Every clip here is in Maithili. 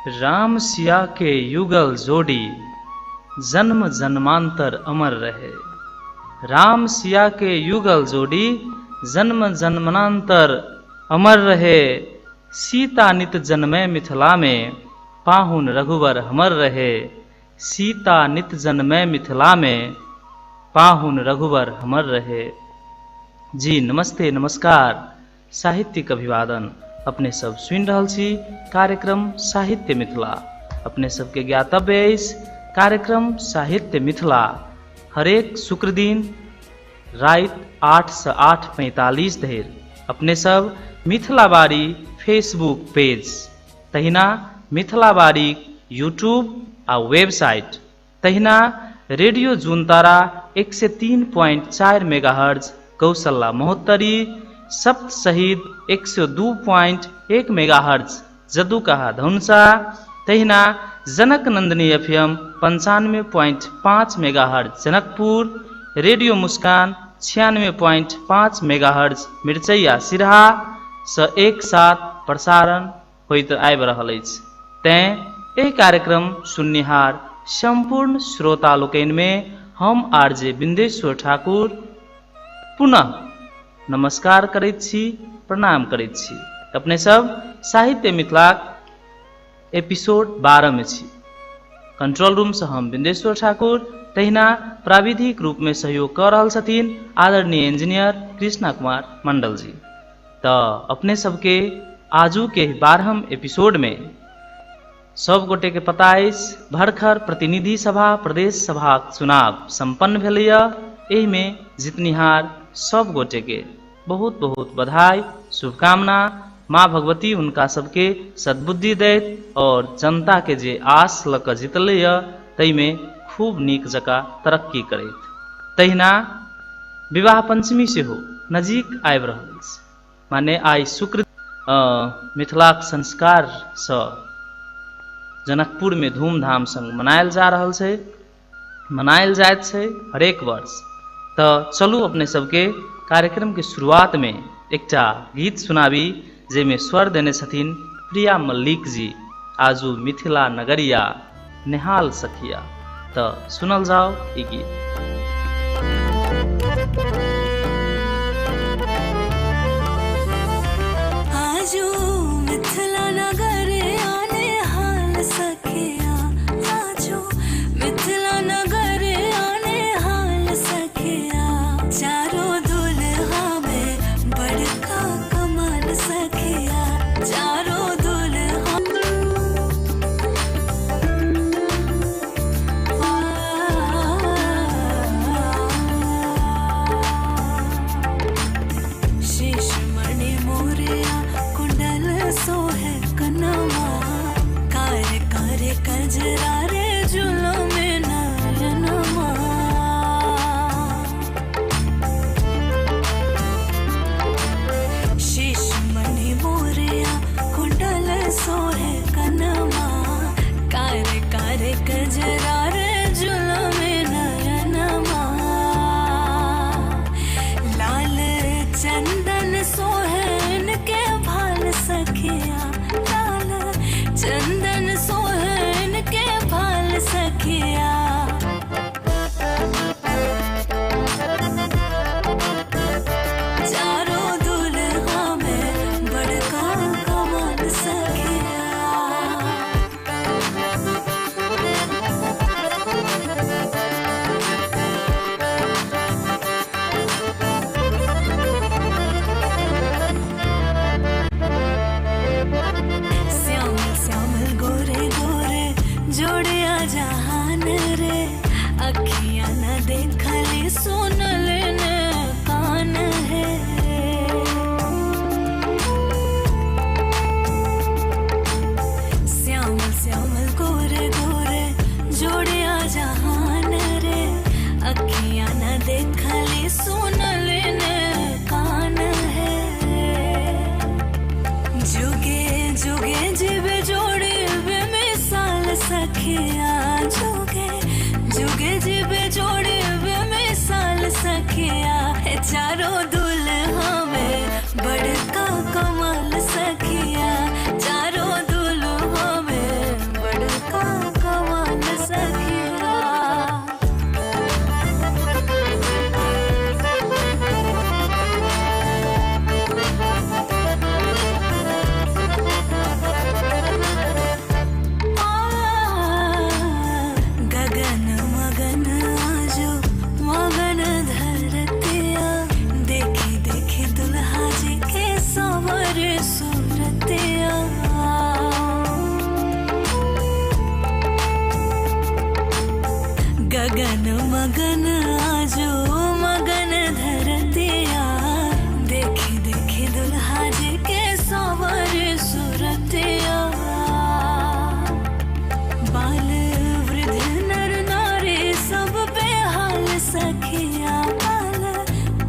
राम सिया के युगल जोड़ी जन्म जन्मांतर अमर रहे। राम सिया के युगल जोड़ी जन्म जन्मांतर अमर रहे। सीता नित जन्मे मिथिला में पाहुन रघुवर हमर रहे। सीता नित जन्मे मिथिला में पाहुन रघुवर हमर रहे। जी नमस्ते, नमस्कार, साहित्यिक अभिवादन। अपने सब सुनि रहल छी कार्यक्रम साहित्य मिथिला। अपने सबके ज्ञातव्य अछि, कार्यक्रम साहित्य मिथिला हरेक शुक्र दिन राति 8 से 8:45 धरि अपने सब मिथिलाबाड़ी फेसबुक पेज, तहिना मिथिलाबाड़ी यूट्यूब आ वेबसाइट, तहिना radio Juntara 103.4 megahertz Gaushala Mahottari, Sapta Shahid 102.1 megahertz Jadukaha Dhanusha, तहिना Janak Nandani FM 95.5 megahertz Janakpur, radio Muskan 96.5 megahertz Mirchaiya Siraha से एक साथ प्रसारण होइत आबि रहल अछि। तें एहि कार्यक्रम सुननिहार सम्पूर्ण श्रोता लोकनि में हम आरजे बिंदेश्वर ठाकुर पुनः नमस्कार करैत छी, प्रणाम करैत छी। अपने सब साहित्य मिथिलाक एपिसोड 12 में छी। कंट्रोल रूम से हम बिंदेश्वर ठाकुर, तहिना प्राविधिक रूप में सहयोग कऽ रहल छथिन आदरणीय इंजीनियर कृष्णा कुमार मंडल जी। तऽ अपने सबके आजू के 12म एपिसोड में सब गोटे के पता अछि, भरखर प्रतिनिधि सभा प्रदेश सभाक चुनाव संपन्न भेलैया। एहिमे जीतनिहार सब गोटे के बहुत बहुत बधाई, शुभकामना। माँ भगवती हुनका सबके सद्बुद्धि दैत और जनता के जे आस लऽ कऽ जीतलैया ताहिमे खूब नीक जकाँ तरक्की करैत। तहिना विवाह पंचमी सेहो नजीक आबि रहल अछि, माने आइ शुक्र मिथिलाक संस्कारसँ जनकपुरमे धूमधाम संग मनायल जा रहल छै, मनायल जाइत छै हरेक वर्ष। तऽ चलू अपने सबके कार्यक्रम के शुरुआत में एकटा गीत सुनाबी जाहिमे स्वर देने छथिन प्रिया मल्लिक जी, आजू मिथिला नगरिया नेहाल सखिया। तऽ सुनल जाओ ई गीत। आजू मिथिला नगरिया नेहाल सखिया, आजू मिथिला नगरिया नेहाल सखिया, चारो दुल्हा में बड़का कमाल सखिया, चारो दुल्हा। गगन मगन आजो मगन धरतिया, देखी देखी दुल्हा जी के सवर सुरतिया। बाल वृद्ध नर नारी सब बेहाल सखिया, बाल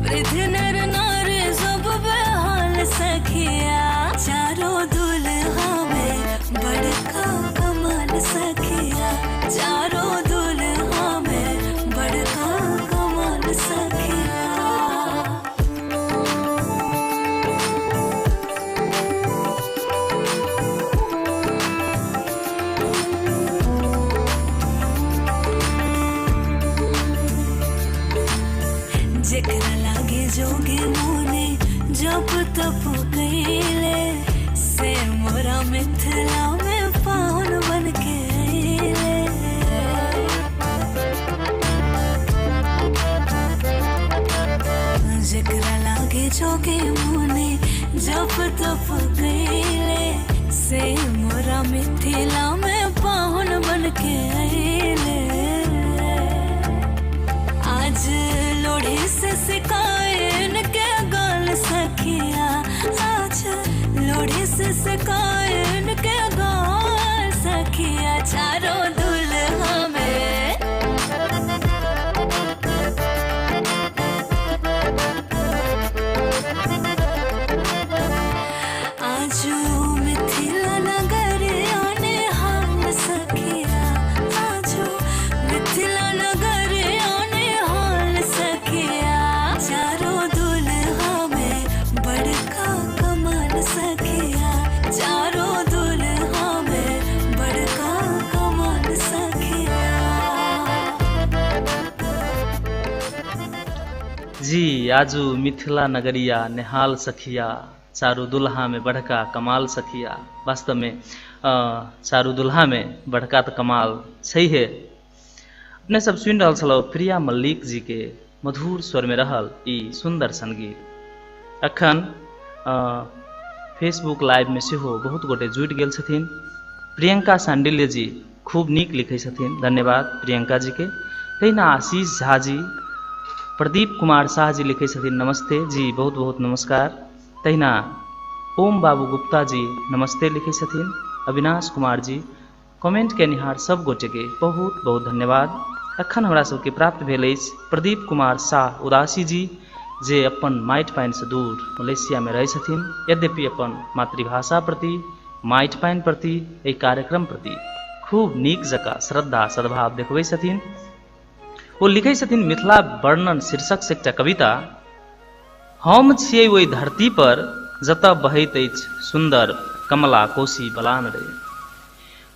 वृद्ध नर नारी सब बेहाल सखिया। चारों दुल्हा में बड़का कमाल सखिया, चारों दुल्हा में बड़का कमाल सखिया। जेकरा लागे जोगे मोने जप तप कैले, से मोरा मिथिला में पाहुन बन के अइले। जेकरा लागे जोगे मोने जप तप कैले, से मोरा मिथिला में पाहुन बन के अइले। आज लोढ़ी से सिकायन के गाल सखिया, आज लोढ़ी से सिकायन के गाल सखिया। चारों दुल्हा में आजू मिथिला नगर आने हाल सखिया, आजू मिथिला नगर आने हाल सखिया। चारों दुल्हा में बड़का कमाल सखिया, चारों दुल्हा में बड़का कमाल सखिया। जी आजू मिथिला नगरिया नेहाल सखिया, चारू दुल्हा में बड़का कमाल सखिया। वास्तव में चारू दुल्हा में बड़का तऽ कमाल छैहे। अपने सब सुनि रहल छलहुँ प्रिया मल्लिक जी के मधुर स्वर में रहल ई सुंदर संगीत। अखन फेसबुक लाइव में सेहो बहुत गोटे जुटि गेल छथिन। प्रियंका सांडिल्य जी खूब नीक लिखै छथिन, धन्यवाद प्रियंका जी के। तहिना आशीष झा जी, प्रदीप कुमार शाह जी लिखै छथिन नमस्ते जी, बहुत बहुत नमस्कार। तहिना ओम बाबू गुप्ता जी नमस्ते लिखै छथिन। अविनाश कुमार जी कमेंट केनिहार सब गोटे के बहुत बहुत धन्यवाद। अखन हमरा सबके प्राप्त भेल अछि प्रदीप कुमार शाह उदासी जी, जे अपन माटि पानिसँ दूर मलेशियामे रहै छथिन, यद्यपि अपन मातृभाषा प्रति, माटि पानि प्रति, एहि कार्यक्रम प्रति खूब नीक जकाँ श्रद्धा सद्भाव देखबै छथिन। ओ लिखै छथिन मिथिला वर्णन शीर्षक से एकटा कविता। हम छियै ओहि धरती पर जतऽ बहैत अछि सुन्दर कमला कोसी बलान रे।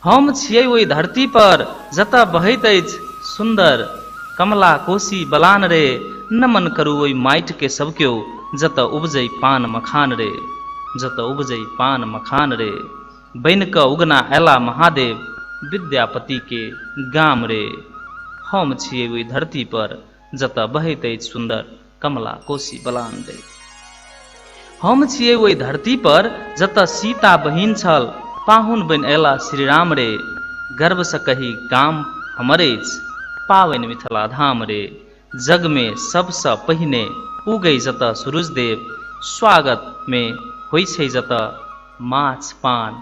हम छियै ओहि धरती पर जतऽ बहैत अछि सुन्दर कमला कोसी बलान रे। नमन करू ओहि माटि के सब केओ जतऽ उपजै पान मखान रे, जतऽ उपजै पान मखान रे। बनि कऽ उगना अयला महादेव विद्यापति के गाम रे। हम छियै ओहि धरती पर जतऽ बहैत अछि सुन्दर कमला कोसी बलान रे। हम छियै ओहि धरती पर जतऽ सीता बहिन छल पाहुन बनि अयला श्री राम रे। गर्वसँ कही गाम हमर अछि पावनि मिथिला धाम रे। जग में सबसँ पहिने उगै जतऽ सूरजदेव, स्वागत में होइ छै जतऽ माछ पान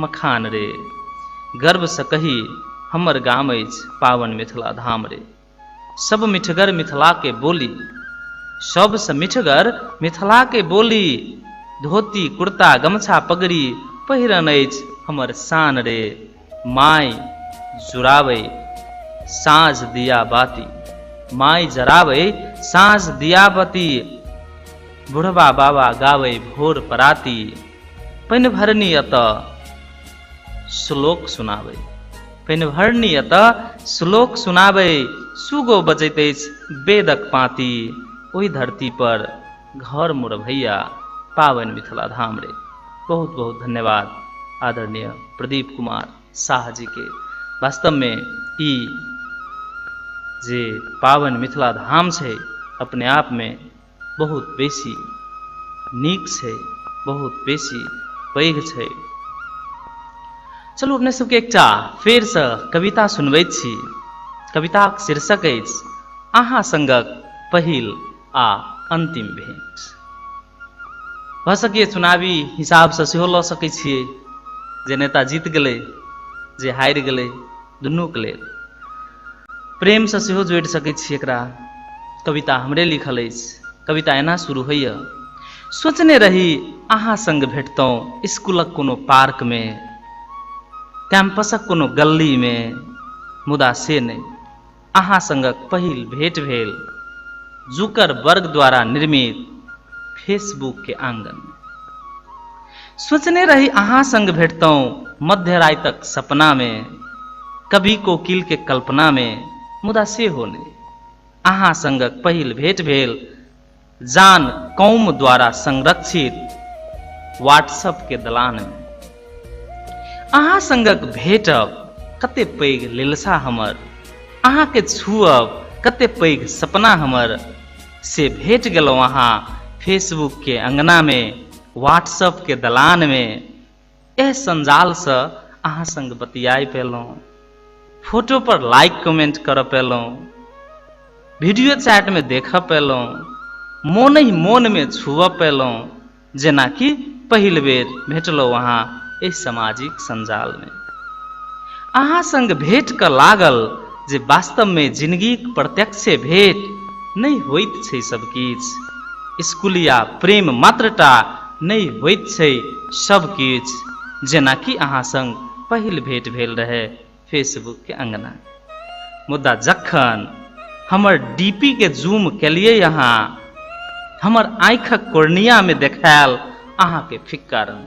मखान रे। गर्वसँ कही हमर गाम अछि पावन मिथिला धाम रे। सब मिठगर मिथिला के बोली, सबसँ मिठगर मिथिला के बोली, धोती कुर्ता गमछा पगड़ी पहिरन अछि हमर शान रे। माय जुड़ाबै साँझ दिया बाती, माय जराबै साँझ दिया बाती, बुढ़बा बाबा गाबै भोर पराती, पानि भरनी एतऽ श्लोक सुनाबै, पानि भरनी एतऽ श्लोक सुनाबै, सुगो बजैत अछि वेदक पाँती, ओहि धरती पर घर मोर भैया पावन मिथिला धाम रे। बहुत बहुत धन्यवाद आदरणीय प्रदीप कुमार शाह जी के। वास्तव में ई जे पावन मिथिला धाम छै अपने आप में बहुत बेसी नीक छै, बहुत बेसी पैघ छै। चलू अपने सबके एकटा फेरसँ कविता सुनबैत छी। कविताक शीर्षक अछि अहाँ संगक पहिल आ अंतिम भेंट। भऽ सकैए चुनावी हिसाबसँ सेहो लऽ सकै छियै जे नेता जीत गेलै जे हारि गेलै दुनूके लेल। प्रेमसँ सेहो जोड़ि सकै छी एकरा। कविता हमरे लिखल अछि। कविता एना शुरू होइए। सोचने रही अहाँ संग भेटतहुँ स्कूलक कोनो पार्कमे, कैंपसक कोनो गल्लीमे, मुदा से नहि। अहाँ संगक पहिल भेंट भेल जुकरबर्ग द्वारा निर्मित फेसबुक के आंगन में। सोचने रही अहाँ संग भेटतहुँ मध्य रातिक सपना में, कवि कोकिल के कल्पना में, मुदा से हो नहि। अहाँ संगक पहिल भेंट भेल जान कौम द्वारा संरक्षित व्हाट्सएप के दलान में। अहाँ संगक भेटब कते पैघ लिलसा हमर, अहाँ के छुअब कते पैघ सपना हमर, से भेट गेलहुँ अहाँ फेसबुक के अंगना में, व्हाट्सएप के दलान में। एह संजाल सँ अहाँ संग बतियाय पेलहुँ, फोटो पर लाइक कमेंट कर पेलहुँ, वीडियो चैट में देख पेलहुँ, मोन ही मोन में छुअ पेलहुँ, जेनाकि पहिल बेर भेटलहुँ अहाँ एहि सामाजिक संजाल में। अहाँ संग भेट क लागल जे वास्तव में जिंदगीक प्रत्यक्ष भेट नहि होइत छै सब किछु, स्कूलिया प्रेम मात्रटा नहि होइत छै सब किछु, जेनाकि अहाँ संग पहिल भेट भेल रहे फेसबुक के अंगना। मुदा जखन हमर डीपी के जूम केलियै अहाँ, हमर आँखिक कोर्निया में देखायल अहाँ के फिक्का रंग।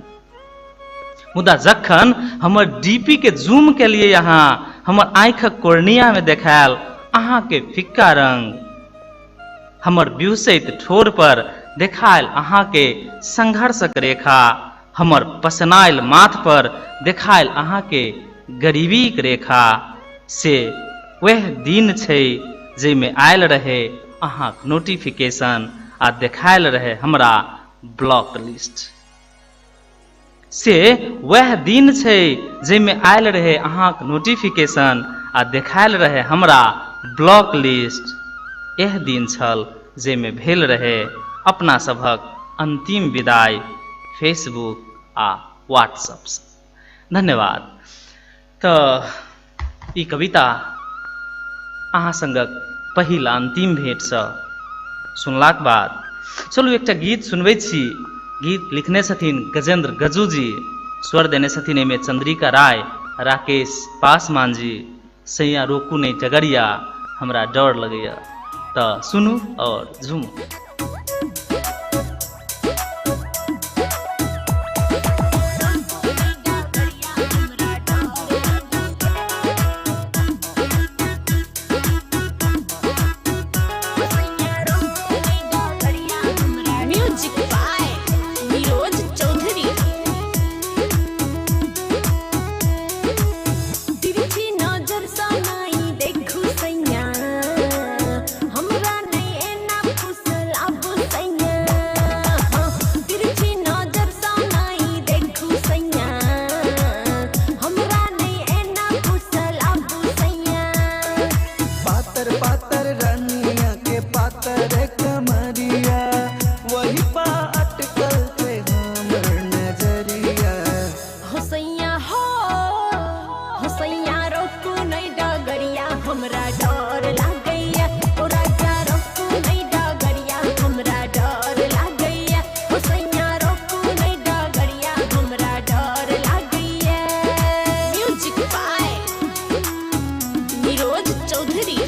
मुदा जखन हमर डीपी के जूम केलियै अहाँ, हमर आँखिक कोर्निया में देखायल अहाँ के फिक्का रंग। हमर बिहुसैत ठोर पर देखायल अहाँ के संघर्षक रेखा, हमर पसनायल माथ पर देखायल अहाँ के गरीबीक रेखा। से वएह दिन छै जाहिमे आयल रहे अहाँक नोटिफिकेशन आ देखायल रहे हमरा ब्लॉक लिस्ट। से वएह दिन छै जाहिमे आयल रहे अहाँक नोटिफिकेशन आ देखायल रहे हमरा ब्लॉक लिस्ट। एह दिन छल जाहिमे भेल रहे अपना सभक अंतिम विदाई फेसबुक आ व्हाट्सएप सँ। धन्यवाद। तऽ ई कविता अहाँ संगक पहिल आ अंतिम भेंटसँ सुनलाक बाद चलू एकटा गीत सुनबै छी। गीत लिखने छथिन गजेंद्र गजू जी, स्वर देने छथिन एहिमे चंद्रिका राय, राकेश पासवान जी। सैया रोकू नहि डगरिया हमरा डर लगैया। तऽ सुनू और झूमू। Music by Niroj Chaudhary. तिरछी नजर सँ नाई देखू सैया, हमरा नहि एना फुसलाबू सैया। तिरछी नजर सँ नाई देखू सैया, हमरा नहि एना फुसलाबू सैया। पातर पातर रनिया के पातर कमरिया, वही पा अटकल थे हमर नजरिया। हो सैया हो, हो सैया रोकू नहीं डगरिया हमरा डर लागैया। ओ राजा रोकू नहीं डगरिया हमरा डर लागैया। हो सैया रोकू नहीं डगरिया हमरा डर लागैया। Music by Niroj Chaudhary.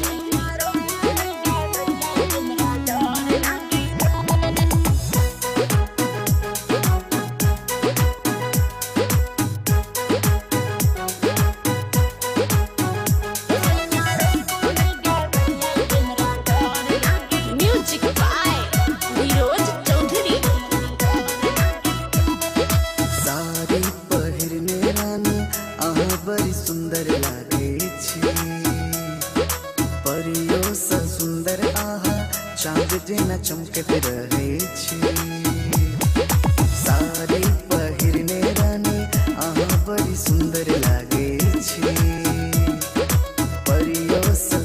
Music by Niroj Chaudhary. Sari पहिरने रानी अहाँ बड़ी सुंदर लागे छी, परियो सँ सुंदर अहाँ चाँद जेना चमकैत रहे छी। साड़ी पहिरने रानी अहाँ बड़ी सुंदर लागे छी, परियो सँ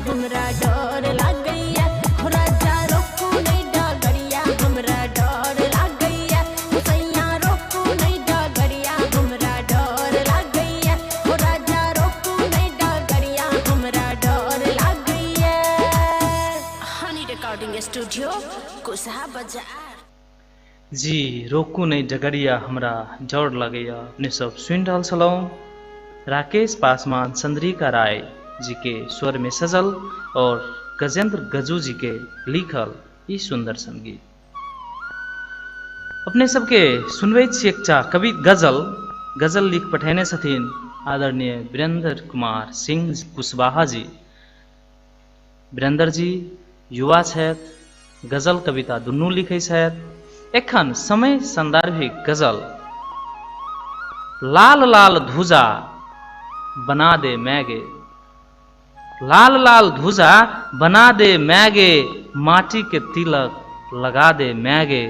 हमरा डर लागैया। हो राजा रोकू नहीं डगरिया हमरा डर लागैया। हो सैया रोकू नहीं डगरिया हमरा डर लागैया। हो राजा रोकू नहीं डगरिया हमरा डर लागैया। हनी रिकॉर्डिंग स्टूडियो कुसहा बाजार। जी, रोकू नहि डगरिया हमरा डर लगैया अपने सब सुनि रहल छलहुँ। राकेश पासवान चंद्रिका राय जी के स्वर में सजल और गजेंद्र गजू जी के लिखल ई सुंदर संगीत अपने सबके सुनबै छी। एकटा कवि गजल गजल लिख पठेने छथिन आदरणीय वीरेंद्र कुमार सिंह कुशवाहा जी। वीरेंद्र जी युवा छथि, गजल कविता दुनू लिखै छथि। एखन समय संदर्भिक गजल लाल लाल धुजा बना दे मैगे, लाल लाल धुजा बना दे मैगे, माटी के तिलक लगा दे मैगे।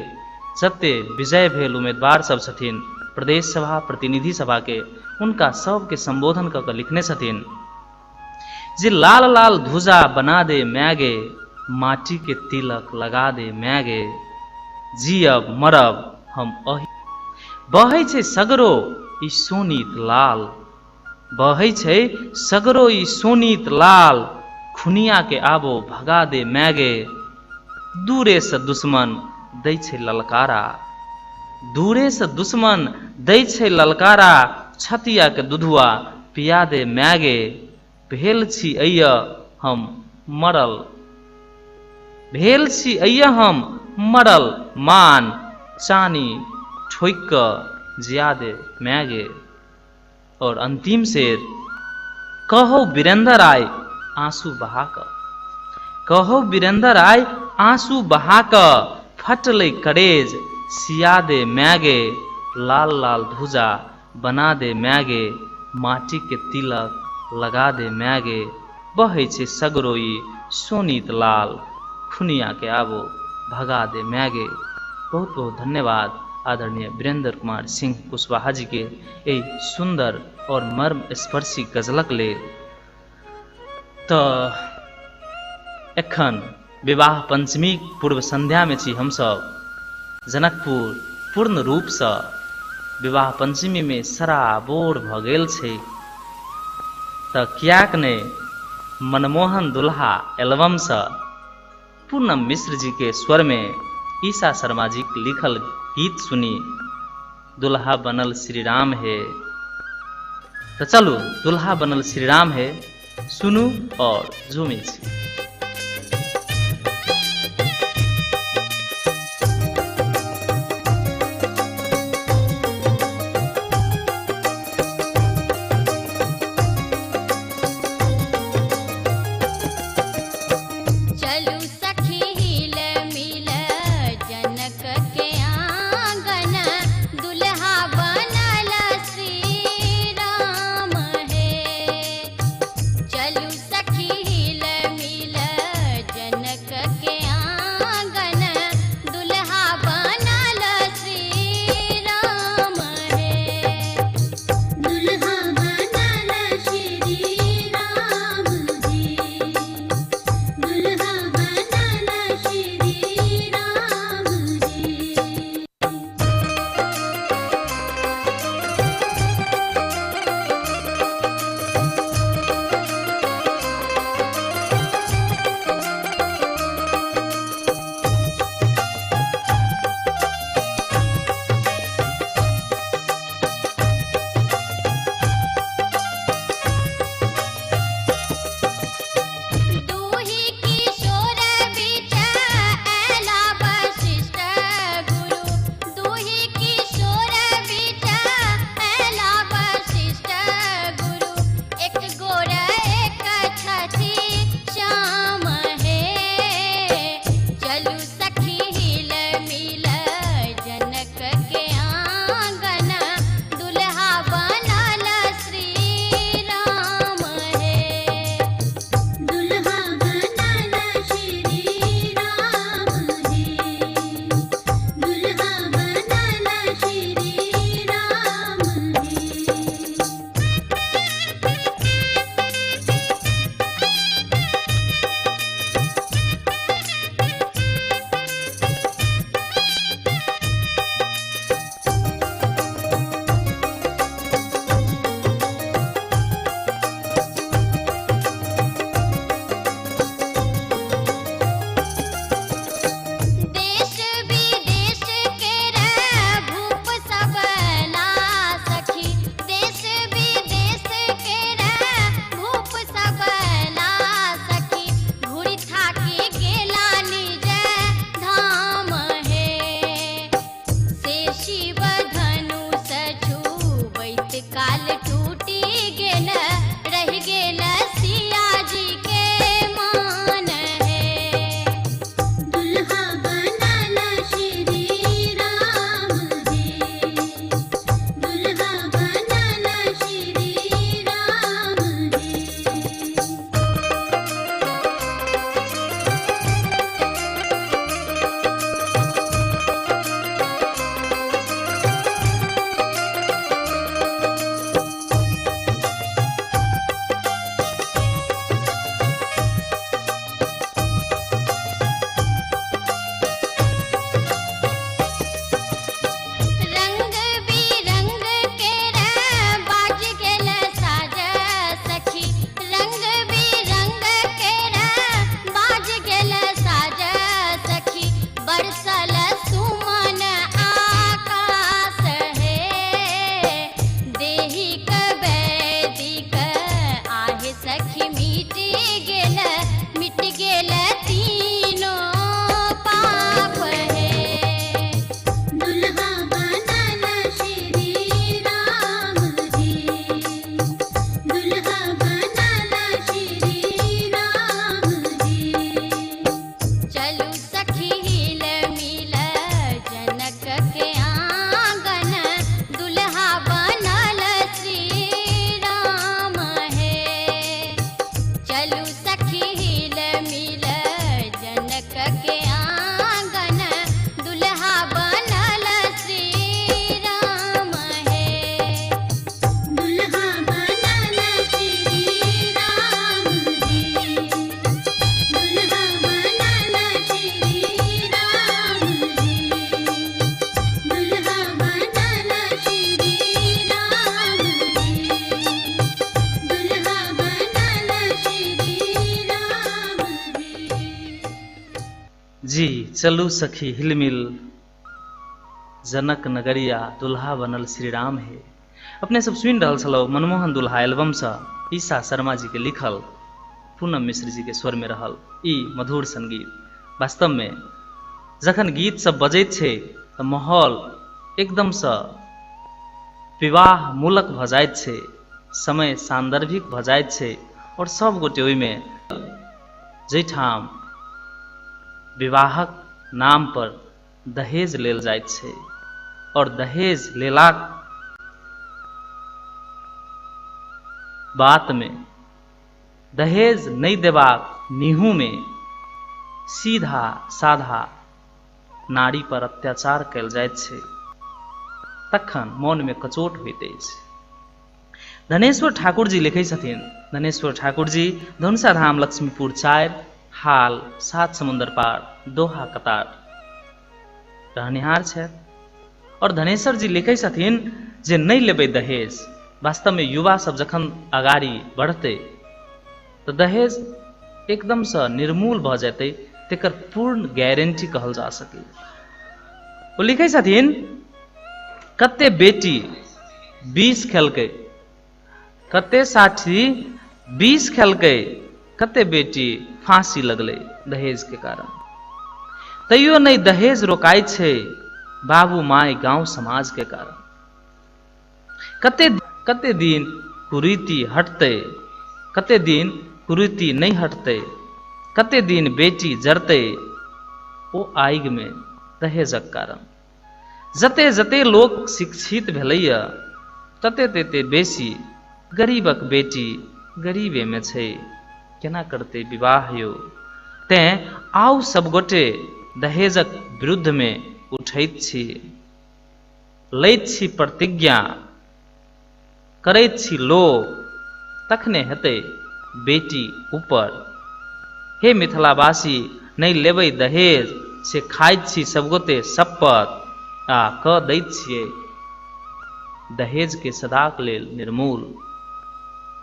जते विजय भेल उम्मीदवार सब छथिन प्रदेश सभा प्रतिनिधि सभा के, उनका सबके संबोधन कऽ के लिखने छथिन जे लाल लाल धुजा बना दे मैगे, माटी के तिलक लगा दे मैगे, जियब मरब हम अही। बहै छै सगरो ई सोनित लाल, बहै छै सगरो ई सोनित लाल, खुनिया के आबो भगा दे मैगे। दूरे से दुश्मन दै छै ललकारा, दूरे से दुश्मन दै छै ललकारा, छतिया के दुधुआ पिया दे मैगे। भेल छी अय्य हम मरल, भेल छी अय्य हम मरल मान, चानी ठोकि कऽ जिया दे मैगे। और अंतिम शेर, कहो वीरेंद्र आय आंसू बहा कऽ, कहो वीरेंद्र आय आंसू बहा कऽ, फटलै करेज सिया दे मैगे। लाल लाल धुजा बना दे मैगे, माटी के तिलक लगा दे मैगे, बहै छै सगरो ई सोनित लाल, खुनिया के आबो भगा दे मैगे। बहुत बहुत धन्यवाद आदरणीय वीरेंद्र कुमार सिंह कुशवाहा जी के एहि सुंदर और मर्म स्पर्शी गजलक लेल। तऽ एखन विवाह पंचमी पूर्व संध्या में छी हमसब। जनकपुर पूर्ण रूपसँ विवाह पंचमी में सराबोर भऽ गेल छै। तऽ कियाक नहि मनमोहन दुल्हा एल्बमसँ पूनम मिश्र जी के स्वर में ईशा शर्मा जी के लिखल गीत सुनी, दुल्हा बनल श्री राम हे। तऽ चलू दुल्हा बनल श्री राम हे सुनू और झूमी छी। चलू सखी हिल मिल जनक के आंगन, दुल्हा बनल श्री राम हे। चलू सखी हिल मिल सखी हिल मिल जनक के आंगन दुल्हा बनल श्री राम हे। दुल्हा बनल श्री राम जी, दुल्हा बनल श्री राम जी, दुल्हा बनल श्री राम जी, दुल्हा बनल श्री राम जी। जी चलू सखी हिलमिल जनक नगरिया दुल्हा बनल श्री राम हे। अपने सब सुनि रहल छलहुँ मनमोहन दुल्हा एल्बमसँ ईशा शर्मा जी के लिखल पूनम मिश्र जी के स्वर में रहल ई मधुर संगीत। वास्तवमे जखन गीत सब बजैत छै तऽ माहौल एकदमसँ विवाह मूलक भऽ जाइत छै, समय सान्दर्भिक भऽ जाइत छै और सब गोटे ओहिमे जाहिठाम विवाहक नाम पर दहेज लेल जाइत छै और दहेज लेलाक बातमे दहेज नहि देबाक निहुमे सीधा साधा नारी पर अत्याचार कयल जाइत छै, तखन मोनमे कचोट होइत अछि। धनेश्वर ठाकुर जी लिखै छथिन। धनेश्वर ठाकुर जी धनुषा धाम लक्ष्मीपुर 4, हाल 7 समुद्र पार, दोहा कतार रहनिहार छथि। और धनेश्वर जी लिखै छथिन जे नहि लेबै दहेज। वास्तवमे युवा सब जखन अगाड़ी बढ़तै तऽ दहेज एकदमसँ निर्मूल भऽ जेतै, तेकर पूर्ण गारंटी कहल जा सकैए। ओ लिखै छथिन कते बेटी 20 खेलकै, कते 60 20 खेलकै, कते बेटी फांसी लगलै दहेज के कारण। तैयो नहि दहेज रोकाइ छै बाबू my गांव समाज के कारण। कते कते दिन कुरीति हटतै, कते दिन कुरीति नहि हटतै, कते दिन बेटी जरतै ओ आगि में दहेजक कारण। जते जते लोक शिक्षित भेलैया तते तते बेसी गरीबक बेटी गरीबे में छै, केना करतै विवाह यो। तें आउ सब गोटे दहेजक विरुद्ध में उठैत छी, लैत छी प्रतिज्ञा, करैत छी लोभ, तखने हेतै बेटी ऊपर। हे मिथिलावासी नहि लेबै दहेज से खाइत छी सबगोटे शपथ आ कऽ दैत छियै दहेज के सदाक लेल निर्मूल।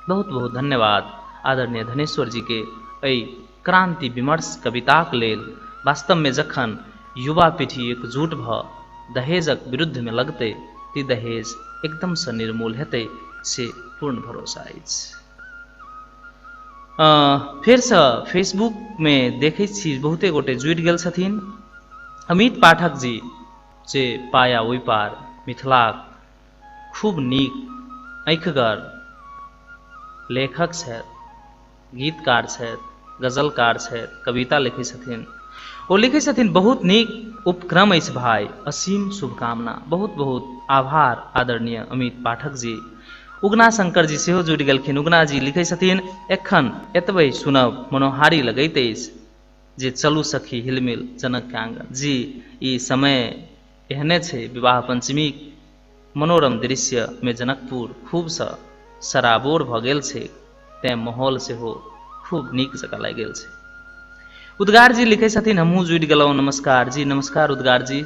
बहुत बहुत धन्यवाद आदरणीय धनेश्वर जी के एहि क्रांति विमर्श कविताक लेल। वास्तव में जखन युवा पीढ़ी एकजुट भऽ दहेजक विरुद्ध में लगतै ती दहेज एकदमसँ निर्मूल हेतै से पूर्ण भरोसा अछि। फेरसँ फेसबुक में देखै छी बहुते गोटे जुड़ि गेल छथिन। अमित पाठक जी जे पाया ओहि पार मिथिलाक खूब नीक अँखिगर लेखक छथि, गीतकार छथि, गजलकार छथि, कविता लिखै छथिन। ओ लिखै छथिन बहुत नीक उपक्रम अछि भाई, असीम शुभकामना। बहुत बहुत आभार आदरणीय अमित पाठक जी। उगना शंकर जी सेहो जुड़ि गेलखिन। उगना जी लिखै छथिन एखन एतबे सुनब मनोहारी लगैत अछि जे चलू सखी हिलमिल जनक के आंगन। जी ई समय एहने छै, विवाह पंचमी मनोरम दृश्य में जनकपुर खूबसँ सराबोर भऽ गेल छै, तें माहौल सेहो खूब नीक जकाँ लागि गेल छै। उद्गार जी लिखै छथिन हमहूँ जुड़ि गेलहुँ, नमस्कार जी। नमस्कार उद्गार जी।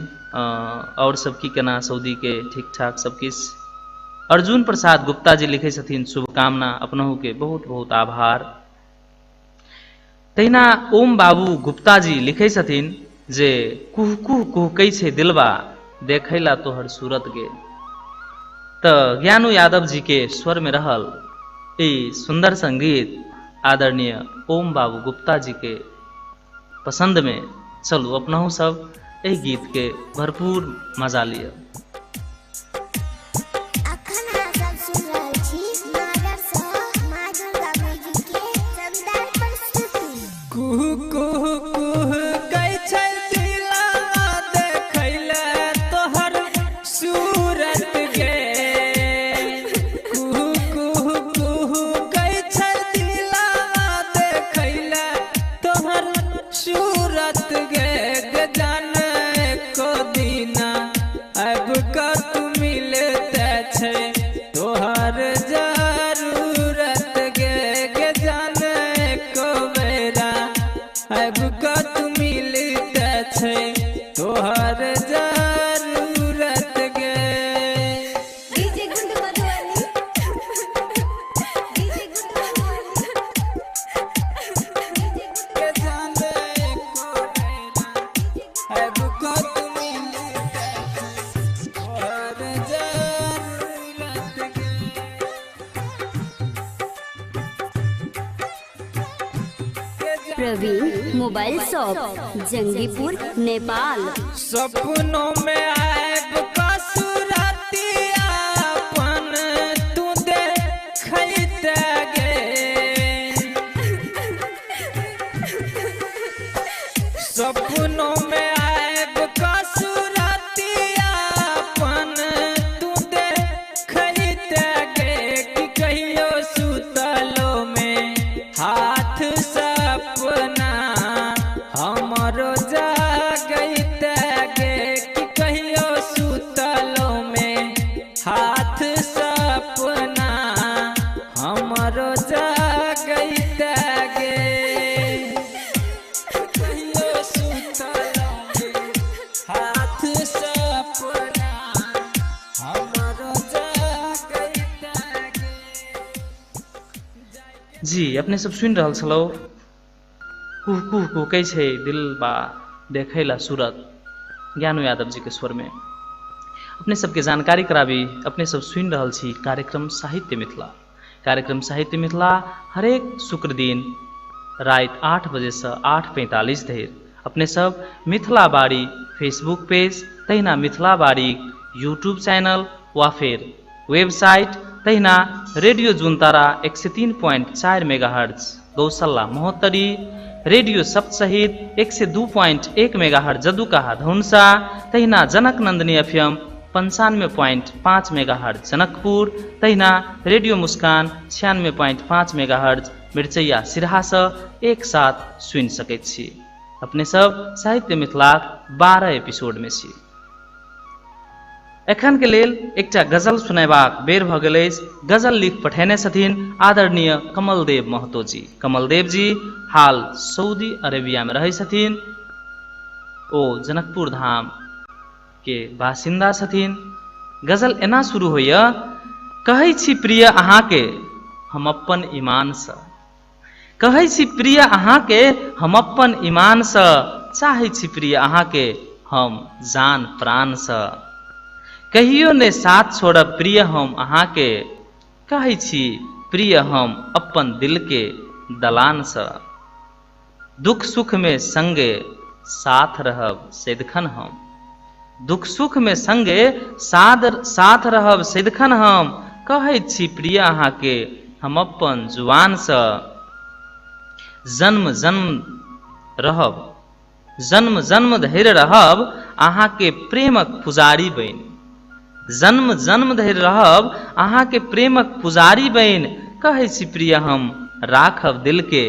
और सब की केना सऊदी के ठीक ठाक सब किछु। अर्जुन प्रसाद गुप्ता जी लिखै छथिन शुभकामना, अपनहु के बहुत बहुत आभार। तहिना ओम बाबू गुप्ता जी लिखै छथिन जे कुह कुह कुहकै छै दिलबा देखैला तोहर सूरत गे। तऽ ज्ञानू यादव जी के स्वर में रहल ई सुंदर संगीत आदरणीय ओम बाबू गुप्ता जी के पसंद में चलू अपनहु सब एहि गीत के भरपूर मजा लिअ। अखन अहाँ सब सुनि रहल छी नागर सँ माँ दुर्गा म्यूजिक के शानदार प्रस्तुति। कुहू कुहू कुहू कै छै दिलवा देखैले तोहर सूरत गे। कुहू कुहू कुहू कै छै दिलवा देखैले आबि कऽ तू मिलते छै तोहर जरूरत गे। DJ Guddu Madhubani, DJ Guddu Madhubani, DJ के जान एको नैना आबि कऽ तू मिलते छै तोहर जरूरत गे। Praveen mobile shop, Jangipur, Nepal. सपनों में आब कसुरतिया अपन तू देखैत गे। सपनों में आब कसुरतिया अपन तू देखैत गे कि कहियो सुतलो में हाथ सपना हमरो जागैत गे कि कहियो सुतलो में हाथ सपना हमरो जागैत गे। कहियो सुतलो में हाथ सपना हमरो जागैत गे। जी अपने सब सुनि रहल छलहुँ कुह कुह कुहकै छै दिल बा देखैला सूरत, ज्ञानू यादव जी के स्वर में। अपने सबके जानकारी कराबी, अपने सब सुनि रहल छी कार्यक्रम साहित्य मिथिला। कार्यक्रम साहित्य मिथिला हरेक शुक्र दिन राति 8 बजे से 8:45 धरि अपने सब मिथिला बाड़ी फेसबुक पेज, तहिना मिथिला बाड़ी यूट्यूब चैनल वा फेर वेबसाइट, तहिना रेडियो जुनतारा 103.4 मेगाहर्ट्ज गौशाला महोत्तरी, रेडियो सप्तशहीद 102.1 मेगाहर्ट्ज जदुकाहा धौनसा, तहिना जनक नंदिनी एफएम 95.5 मेगाहर्ट्ज जनकपुर, तहिना रेडियो मुस्कान 96.5 मेगाहर्ट्ज मिर्चैया सिरहासँ एक साथ सुनि सकैत छी। अपने सब साहित्य मिथिलाक 12 एपिसोड में छी। एखन के लेल एकटा गजल सुनेबाक बेर भऽ गेल अछि। गजल लिख पठेने छथिन आदरणीय कमलदेव महतो जी। कमलदेव जी हाल सऊदी अरेबिया में रहै छथिन। ओ जनकपुर धाम के बासिन्दा छथिन। गजल एना शुरू होइए, कहै छी प्रिय अहाँके हम अपन ईमानसँ, कहै छी प्रिय अहाँके हम अपन ईमानसँ, चाहै छी प्रिय अहाँके हम जान प्राणसँ, कहियो ने साथ छोड़ब प्रिय हम अहाँके, कहै छी प्रिय हम अपन दिलके दलानसँ, दुख सुखमे संगे साथ रहब सदिखन हम, दुख सुखमे संगे साथ रहब सदिखन हम, कहै छी प्रिय अहाँके हम अपन जुबानसँ, जन्म जन्म रहब, जन्म जन्म धरि रहब अहाँके प्रेमक पुजारी बनि, जन्म जन्म धरि रहब अहाँके प्रेमक पुजारी बनि, कहै छी प्रिय हम राखब दिलके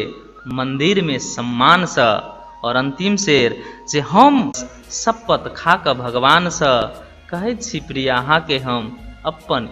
मंदिरमे सम्मानसँ। और अंतिम शेर जे हम शपथ खा कऽ भगवानसँ, कहै छी प्रिय अहाँके हम अपन